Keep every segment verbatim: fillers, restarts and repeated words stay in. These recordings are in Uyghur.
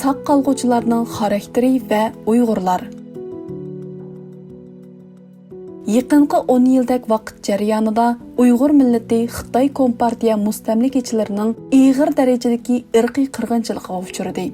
ساق قالغۇچىلارنىڭ خاراكتېرى ۋە ئۇيغۇرلار. يېقىنقى ئون يىلدەك ۋاقىت جەريانىدا ئۇيغۇر مىللىتى خىتاي كومپارتىيە مۇستەملىكىچىلىرىنىڭ ئېغىر دەرىجىدىكى ئىرقىي قىرغىنچىلىقىغا ئۇچرىدى.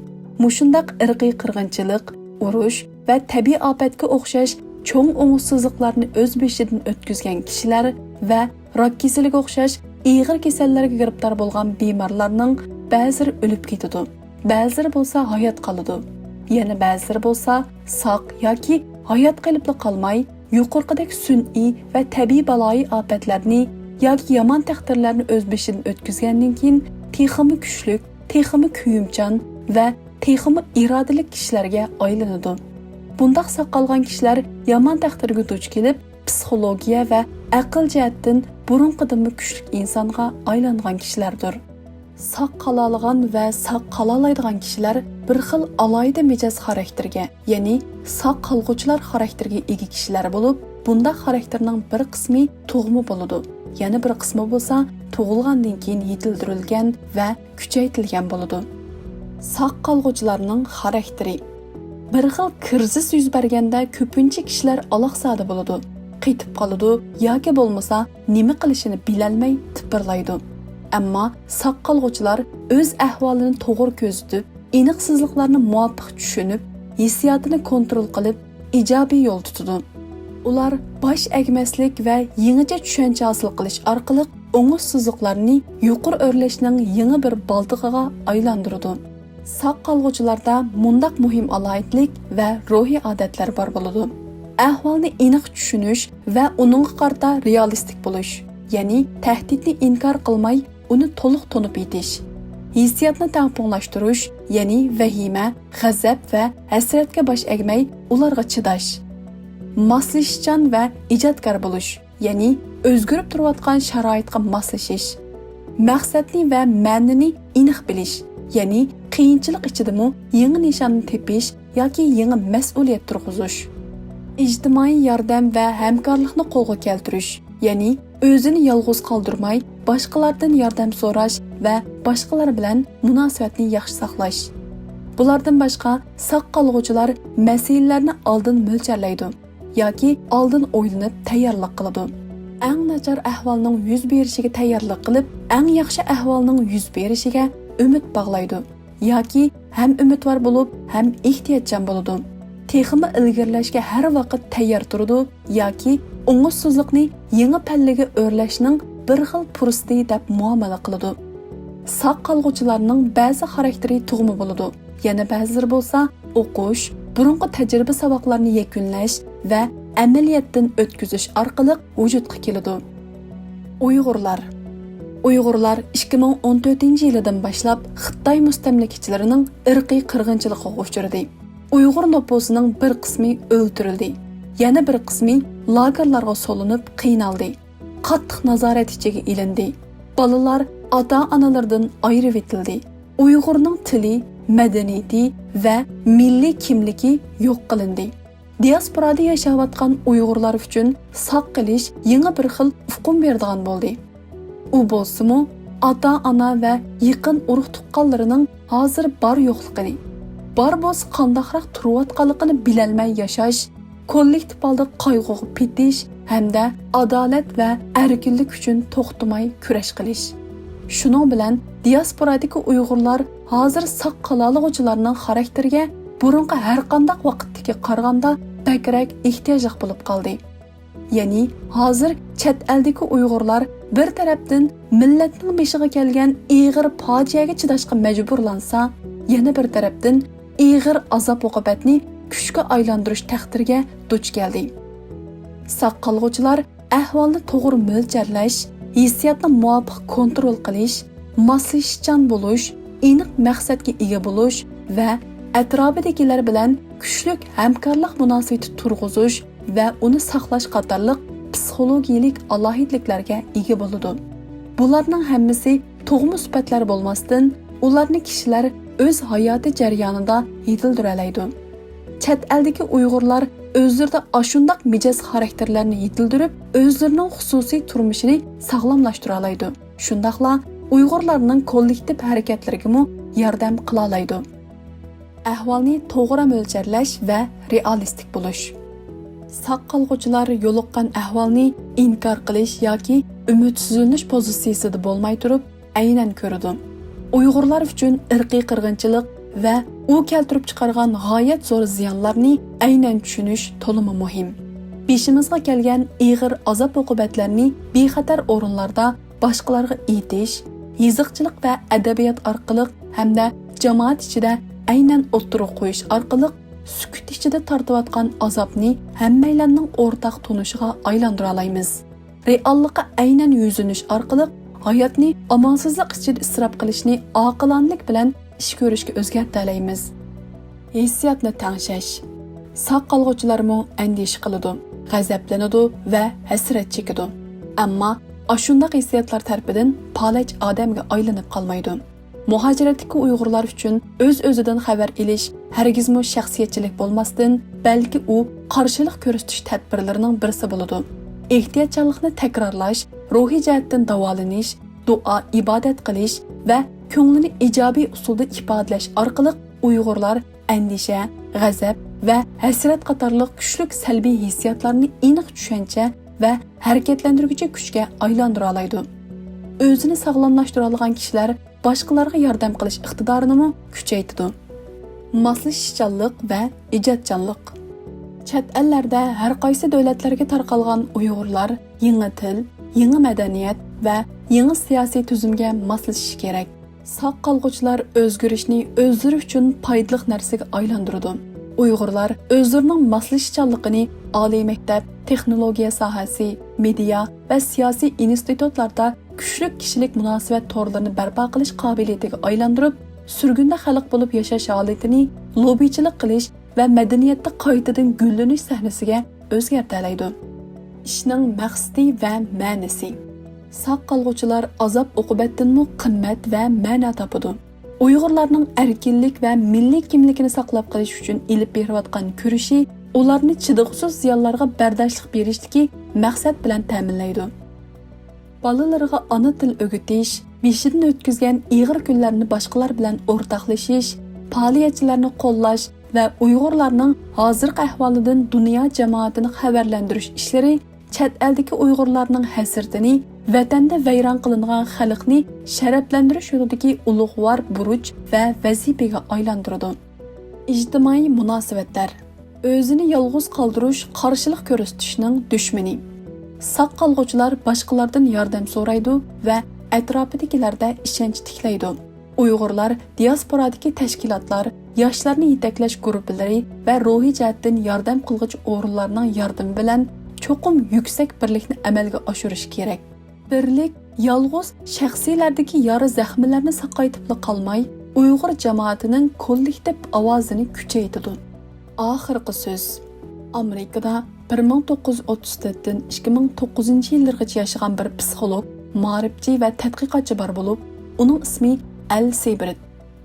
مۇشۇنداق ئىرقىي قىرغىنچىلىق، ئۇرۇش ۋە تەبىئىي ئاپەتكە ئوخشاش چوڭ ئوڭۇشسىزلىقلارنى ئۆز بېشىدىن ئۆتكۈزگەن كىشىلەر ۋە راك كېسىلىگە ئوخشاش ئېغىر كېسەللەرگە گىرىپتار بولغان بىمارلارنىڭ بەزىلىرى ئۆلۈپ كېتىدۇ، بەزىلىرى بولسا ھايات قالىدۇ. يەنە بەزىلىرى بولسا ساق ياكى ھايات قېلىپلا قالماي، يۇقىرىقىدەك سۈنئىي ۋە تەبىئىي بالايىئاپەتلەرنى ياكى يامان تەقدىرلەرنى ئۆز بېشىدىن ئۆتكۈزگەندىن كېيىن تېخىمۇ كۈچلۈك، تېخىمۇ كۆيۈمچان ۋە تېخىمۇ ئىرادىلىك كىشىلەرگە ئايلىنىدۇ. بۇنداق ساق قالغان كىشىلەر يامان تەقدىرگە دۇچ كېلىپ، پسىخولوگىيە ۋە ئەقىل جەھەتتىن بۇرۇنقىدىنمۇ كۈچلۈك ئىنسانغا ئايلانغان كىشىلەردۇر. ساق قالالىغان ۋە ساق قالالايدىغان كىشىلەر بىر خىل ئالاھىدە مىجەز خاراكتېرگە، يەنى ساق قالغۇچىلار خاراكتېرىگە ئىگە كىشىلەر بولۇپ، بۇنداق خاراكتېرنىڭ بىر قىسمى تۇغما بولىدۇ، يەنە بىر قىسمى بولسا تۇغۇلغاندىن كېيىن يېتىلدۈرۈلگەن ۋە كۈچەيتىلگەن بولىدۇ. ساق قالغۇچىلارنىڭ خاراكتېرى. بىر خىل كىرىزىس يۈز بەرگەندە كۆپىنچە كىشىلەر ئالاقسادە بولىدۇ، قېتىپ قالىدۇ ياكى بولمىسا نېمە قىلىشىنى بىلەلمەي تىپىرلايدۇ. ئەمما ساق قالغۇچىلار ئۆز ئەھۋالىنى توغرا كۆزىتىپ، ئېنىقسىزلىقلارنى مۇۋاپىق چۈشىنىپ، ھېسسىياتىنى كونترول قىلىپ، ئىجابىي يول تۇتىدۇ. ئۇلار باش ئەگمەسلىك ۋە يېڭىچە چۈشەنچە ھاسىل قىلىش ئارقىلىق ئوڭۇشسىزلىقلارنى يۇقىرى ئۆرلەشنىڭ يېڭى بىر بالدىقىغا ئايلاندۇرىدۇ. ساق قالغۇچىلاردا مۇنداق مۇھىم ئالاھىدىلىك ۋە روھىي ئادەتلەر بار بولىدۇ. ئەھۋالنى ئېنىق چۈشىنىش ۋە ئۇنىڭغا قارىتا رېئالىستىك بولۇش، يەنى تەھدىتنى ئىنكار قىلماي، ئۇنى تولۇق تونۇپ يېتىش، ھېسسىياتنى تەڭپۇڭلاشتۇرۇش، يەنى ۋەھىمە، غەزەپ ۋە ھەسرەتكە باش ئەگمەي، ئۇلارغا چىداش، ماسلىشىشچان ۋە ئىجادكار بولۇش، يەنى ئۆزگىرىپ تۇرۇۋاتقان شارائىتقا ماسلىشىش، مەقسەتنى ۋە مەنىنى ئېنىق بىلىش، يەنى قىيىنچىلىق ئىچىدىمۇ يېڭى نىشاننى تېپىش ياكى يېڭى مەسئۇلىيەت تۇرغۇزۇش، ئىجتىمائىي ياردەم ۋە ھەمكارلىقنى قولغا كەلتۈرۈش، يەنى ئۆزىنى يالغۇز قالدۇرماي، باشقىلاردىن ياردەم سوراش ۋە باشقىلار بىلەن مۇناسىۋەتنى ياخشى ساقلاش. بۇلاردىن باشقا، ساق قالغۇچىلار مەسىلىلەرنى ئالدىن مۆلچەرلەيدۇ ياكى ئالدىن ئويلىنىپ تەييارلىق قىلىدۇ. ئەڭ ناچار ئەھۋالنىڭ يۈز بېرىشىگە تەييارلىق قىلىپ، ئەڭ ياخشى ئەھۋالنىڭ يۈز بېرىشىگە ئۈمىد باغلايدۇ. ياكى ھەم ئۈمىدۋار بولۇپ، ھەم ئېھتىياتچان بولىدۇ. تېخىمۇ ئىلگىرىلەشكە ھەر ۋاقىت تەييار تۇرىدۇ ياكى ئوڭۇشسىزلىقنى يېڭى پەللىگە ئۆرلەشنىڭ بىر خىل پۇرسىتى دەپ مۇئامىلە قىلىدۇ. ساق قالغۇچىلارنىڭ بەزى خاراكتېرى تۇغما بولىدۇ، يەنە بەزىلىرى بولسا ئوقۇش، بۇرۇنقى تەجرىبە ساۋاقلارنى يەكۈنلەش ۋە ئەمەلىيەتتىن ئۆتكۈزۈش ئارقىلىق ۋۇجۇدقا كېلىدۇ. ئۇيغۇرلار. ئۇيغۇرلار ئىككى مىڭ ئون تۆتىنچى يىلىدىن باشلاپ خىتاي مۇستەملىكىچىلىرىنىڭ ئىرقىي قىرغىنچىلىقىغا ئۇچرىدى. ئۇيغۇر نوپۇسىنىڭ بىر قىسمى ئۆلتۈرۈلدى، يەنە بىر قىسمى لاگېرلارغا سولىنىپ قىينالدى، قاتتىق نازارەت ئىچىگە ئېلىندى. بالىلار ئاتا-ئانىلىرىدىن ئايرىۋېتىلدى. ئۇيغۇرنىڭ تىلى، مەدەنىيىتى ۋە مىللىي كىملىكى يوق قىلىندى. دىياسپورادا ياشاۋاتقان ئۇيغۇرلار ئۈچۈن ساق قېلىش يېڭى بىر خىل ئۇقۇم بېرىدىغان بولدى. ئۇ بولسىمۇ، ئاتا-ئانا ۋە يېقىن ئۇرۇق-تۇغقانلىرىنىڭ ھازىر بار-يوقلۇقىنى، بار بولسا قانداقراق تۇرۇۋاتقانلىقىنى بىلەلمەي ياشاش، كوللېكتىپ ھالدا قايغۇغا پېتىش ھەمدە ئادالەت ۋە ئەركىنلىك ئۈچۈن توختىماي كۈرەش قىلىش. شۇنىڭ بىلەن دىياسپورادىكى ئۇيغۇرلار ھازىر ساق قالالىغۇچىلارنىڭ خاراكتېرىگە بۇرۇنقى ھەرقانداق ۋاقىتتىكى قارىغاندا بەكرەك ئېھتىياجلىق بولۇپ قالدى. يەنى ھازىر چەت ئەلدىكى ئۇيغۇرلار بىر تەرەپتىن مىللەتنىڭ بېشىغا كەلگەن ئېغىر پاجىئەگە چىداشقا مەجبۇرلانسا، يەنە بىر تەرەپتىن ئېغىر ئازاب-ئوقۇبەتنى كۈچكە ئايلاندۇرۇش تەقدىرىگە دۇچ كەلدى. ساق قالغۇچىلار ئەھۋالنى توغرا مۆلچەرلەش، ھېسسىياتنى مۇۋاپىق كونترول قىلىش، ماسلىشىشچان بولۇش، ئېنىق مەقسەتكە ئىگە بولۇش ۋە ئەتراپىدىكىلەر بىلەن كۈچلۈك ھەمكارلىق مۇناسىۋىتى تۇرغۇزۇش ۋە ئۇنى ساقلاش قاتارلىق پسىخولوگىيەلىك ئالاھىدىلىكلەرگە ئىگە بولىدۇ. بۇلارنىڭ ھەممىسى تۇغما سۈپەتلەر بولماستىن، ئۇلارنى كىشىلەر ئۆز ھاياتى جەريانىدا يېتىلدۈرەلەيدۇ. چەت ئەلدىكى ئۇيغۇرلار ئۆزلىرىدە ئاشۇنداق مىجەز خاراكتېرلەرنى يېتىلدۈرۈپ، ئۆزلىرىنىڭ خۇسۇسىي تۇرمۇشىنى ساغلاملاشتۇرالايدۇ. شۇنداقلا ئۇيغۇرلارنىڭ كوللېكتىپ ھەرىكەتلىرىگىمۇ ياردەم قىلالايدۇ. ئەھۋالنى توغرا مۆلچەرلەش ۋە رېئالىستىك بولۇش. ساق قالغۇچىلار يولۇققان ئەھۋالنى ئىنكار قىلىش ياكى ئۈمىدسىزلىنىش پوزىتسىيىسىدە بولماي تۇرۇپ، ئەينەن كۆرىدۇ. ئۇيغۇرلار ئۈچۈن ئىرقىي قىرغىنچىلىق ۋە ئۇ كەلتۈرۈپ چىقارغان غايەت زور زىيانلارنى ئەينەن چۈشىنىش تولىمۇ مۇھىم. بېشىمىزغا كەلگەن ئېغىر ئازاب-ئوقۇبەتلەرنى بىخەتەر ئورۇنلاردا باشقىلارغا ئېيتىش، يېزىقچىلىق ۋە ئەدەبىيات ئارقىلىق ھەمدە جامائەت ئىچىدە ئەينەن ئوتتۇرىغا قويۇش ئارقىلىق سۈكۈت ئىچىدە تارتىۋاتقان ئازابنى ھەممەيلەننىڭ ئورتاق تونۇشىغا ئايلاندۇرالايمىز. رېئاللىققا ئەينەن يۈزلىنىش ئارقىلىق ھاياتنى ئامالسىزلىق ئىچىدە ئىسراپ قىلىشنى ئاقىلانىلىك بىلەن ئىش كۆرۈشكە ئۆزگەرتەلەيمىز. ھېسسىياتنى تەڭشەش. ساق قالغۇچىلارمۇ ئەندىشە قىلىدۇ، غەزەپلىنىدۇ ۋە ھەسرەت چېكىدۇ. ئەمما ئاشۇنداق ھېسسىياتلار تەرىپىدىن پالەچ ئادەمگە ئايلىنىپ قالمايدۇ. مۇھاجىرەتتىكى ئۇيغۇرلار ئۈچۈن ئۆز-ئۆزىدىن خەۋەر ئېلىش ھەرگىزمۇ شەخسىيەتچىلىك بولماستىن، بەلكى ئۇ قارشىلىق كۆرسىتىش تەدبىرلىرىنىڭ بىرسى بولىدۇ. ئېھتىياتچانلىقنى تەكرارلاش، روھىي جەھەتتىن داۋالىنىش، دۇئا، ئىبادەت قىلىش ۋە كۆڭلىنى ئىجابىي ئۇسۇلدا ئىپادىلەش ئارقىلىق ئۇيغۇرلار ئەندىشە، غەزەپ ۋە ھەسرەت قاتارلىق كۈچلۈك سەلبىي ھېسسىياتلارنى ئېنىق چۈشەنچە ۋە ھەرىكەتلەندۈرگۈچى كۈچكە ئايلاندۇرالايدۇ. ئۆزىنى ساغلاملاشتۇرالىغان كىشىلەر باشقىلارغا ياردەم قىلىش ئىقتىدارىنىمۇ كۈچەيتىدۇ. ماسلىشىشچانلىق ۋە ئىجادچانلىق. چەت ئەللەردە ھەر قايسى دۆلەتلەرگە تارقالغان ئۇيغۇرلار يېڭى تىل، يېڭى مەدەنىيەت ۋە يېڭى سىياسىي تۈزۈمگە ماسلىشىشى كېرەك. ساق قالغۇچىلار ئۆزگىرىشنى ئۆزلىرى ئۈچۈن پايدىلىق نەرسىگە ئايلاندۇرىدۇ. ئۇيغۇرلار ئۆزلىرىنىڭ ماسلىشىشچانلىقىنى ئالىي مەكتەپ، تېخنولوگىيە ساھەسى، مېدىيا ۋە سىياسىي ئىنستىتۇتلاردا كۈچلۈك كىشىلىك مۇناسىۋەت تورلىرىنى بەرپا قىلىش قابىلىيىتىگە ئايلاندۇرۇپ، سۈرگۈندە خەلق بولۇپ ياشاش ھالىتىنى لوببىچىلىق قىلىش ۋە مەدەنىيەتتە قايتىدىن گۈللىنىش سەھنىسىگە ئۆزگەرتەلەيدۇ. ئىشنىڭ مەقسىتى ۋە مەنىسى. ساق قالغۇچىلار ئازاب-ئوقۇبەتتىنمۇ قىممەت ۋە مەنە تاپىدۇ. ئۇيغۇرلارنىڭ ئەركىنلىك ۋە مىللىي كىملىكىنى ساقلاپ قېلىش ئۈچۈن ئېلىپ بېرىۋاتقان كۈرىشى ئۇلارنى چىدىغۇسىز زىيانلارغا بەرداشلىق بېرىشتىكى مەقسەت بىلەن تەمىنلەيدۇ. بالىلىرىغا ئانا تىل ئۆگىتىش، بېشىدىن ئۆتكۈزگەن ئېغىر كۈنلەرنى باشقىلار بىلەن ئورتاقلىشىش، پائالىيەتچىلەرنى قوللاش ۋە ئۇيغۇرلارنىڭ ھازىرقى ئەھۋالىدىن دۇنيا جامائىتىنى خەۋەرلەندۈرۈش ئىشلىرى چەت ئەلدىكى ئۇيغۇرلارنىڭ ھەسرىتىنى، ۋەتەندە ۋەيران قىلىنغان خەلقنى شەرەپلەندۈرۈش يولىدىكى ئۇلۇغۋار بۇرچ ۋە ۋەزىپىگە ئايلاندۇرىدۇ. ئىجتىمائىي مۇناسىۋەتلەر. ئۆزىنى يالغۇز قالدۇرۇش قارشىلىق كۆرسىتىشنىڭ دۈشمىنى. ساق قالغۇچىلار باشقىلاردىن ياردەم سورايدۇ ۋە ئەتراپىدىكىلەردە ئىشەنچ تىكلەيدۇ. ئۇيغۇرلار دىياسپورادىكى تەشكىلاتلار، ياشلارنى يېتەكلەش گۇرۇپپىلىرى ۋە روھىي جەھەتتىن ياردەم قىلغۇچى ئورۇنلارنىڭ ياردىمى بىلەن چوقۇم يۈكسەك بىرلىكنى ئەمەلگە ئاشۇرۇشى كېرەك. بىرلىك يالغۇز شەخسىيلەردىكى يارا زەخمىلەرنى ساقايتىپلا قالماي، ئۇيغۇر جامائىتىنىڭ كوللېكتىپ ئاۋازىنى كۈچەيتىدۇ. ئاخىرقى سۆز. ئامېرىكىدا بىر مىڭ توققۇز يۈز ئوتتۇز تۆتتىن ئىككى مىڭ توققۇزىنچى يىللىرىغىچە ياشىغان بىر پسىخولوگ، مائارىپچى ۋە تەتقىقاتچى بار بولۇپ، ئۇنىڭ ئىسمى ئەل سېبرت.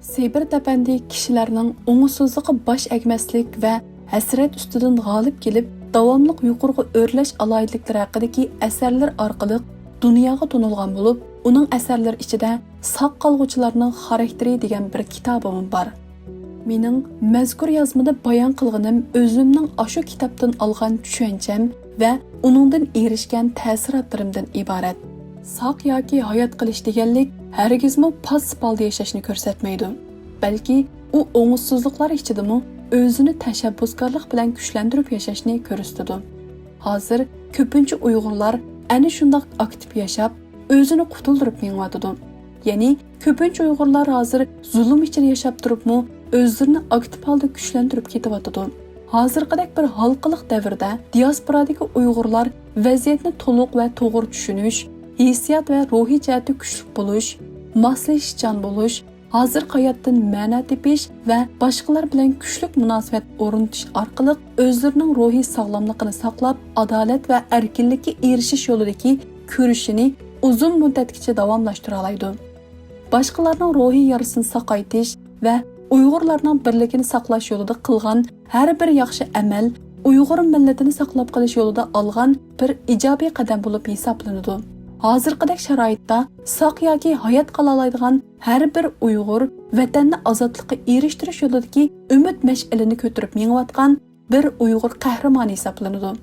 سېبرت ئەپەندى كىشىلەرنىڭ ئوڭۇشسىزلىققا باش ئەگمەسلىك ۋە ھەسرەت ئۈستىدىن غالىب كېلىپ، داۋاملىق يۇقىرىغا ئۆرلەش ئالاھىدىلىكلىرى ھەققىدىكى ئەسەرلىرى ئارقىلىق دۇنياغا تونۇلغان بولۇپ، ئۇنىڭ ئەسەرلىرى ئىچىدە ساق قالغۇچىلارنىڭ خاراكتېرى دېگەن بىر كىتابىمۇ بار. مېنىڭ مەزكۇر يازمىدا بايان قىلغىنىم ئۆزۈمنىڭ ئاشۇ كىتابتىن ئالغان چۈشەنچەم ۋە ئۇنىڭدىن ئېرىشكەن تەسىراتلىرىمدىن ئىبارەت. ساق ياكى ھايات قېلىش دېگەنلىك ھەرگىزمۇ پاسسىپ ھالدا ياشاشنى كۆرسەتمەيدۇ، بەلكى ئۇ ئوڭۇشسىزلىقلار ئىچىدىمۇ ئۆزىنى تەشەببۇسكارلىق بىلەن كۈچلەندۈرۈپ ياشاشنى كۆرسىتىدۇ. ھازىر كۆپىنچە ئۇيغۇرلار ئەنە شۇنداق ئاكتىپ ياشاپ، ئۆزىنى قۇتۇلدۇرۇپ مېڭىۋاتىدۇ. يەنى كۆپىنچە ئۇيغۇرلار ھازىر زۇلۇم ئىچىدە ياشاپ تۇرۇپمۇ ئۆزلىرىنى ئاكتىپ ھالدا كۈچلەندۈرۈپ كېتىۋاتىدۇ. ھازىرقىدەك بىر ھالقىلىق دەۋردە دىياسپورادىكى ئۇيغۇرلار ۋەزىيەتنى تولۇق ۋە توغرا چۈشىنىش، ھېسسىيات ۋە روھىي جەھەتتە كۈچلۈك بولۇش، ماسلىشىشچان بولۇش، ھازىرقى ھاياتتىن مەنە تېپىش ۋە باشقىلار بىلەن كۈچلۈك مۇناسىۋەت ئورنىتىش ئارقىلىق ئۆزلىرىنىڭ روھىي ساغلاملىقىنى ساقلاپ، ئادالەت ۋە ئەركىنلىككە ئېرىشىش يولىدىكى كۈرىشىنى ئۇزۇن مۇددەتكىچە داۋاملاشتۇرالايدۇ. باشقىلارنىڭ روھىي يارىسىنى ساقايتىش ۋە ئۇيغۇرلارنىڭ بىرلىكىنى ساقلاش يولىدا قىلغان ھەر بىر ياخشى ئەمەل ئۇيغۇر مىللىتىنى ساقلاپ قېلىش يولىدا ئالغان بىر ئىجابىي قەدەم بولۇپ ھېسابلىنىدۇ. ھازىرقىدەك شارائىتتا ساق ياكى ھايات قالالايدىغان ھەر بىر ئۇيغۇر ۋەتەننى ئازادلىققا ئېرىشتۈرۈش يولىدىكى ئۈمىد مەشئىلىنى كۆتۈرۈپ مېڭىۋاتقان بىر ئۇيغۇر قەھرىمانى ھېسابلىنىدۇ.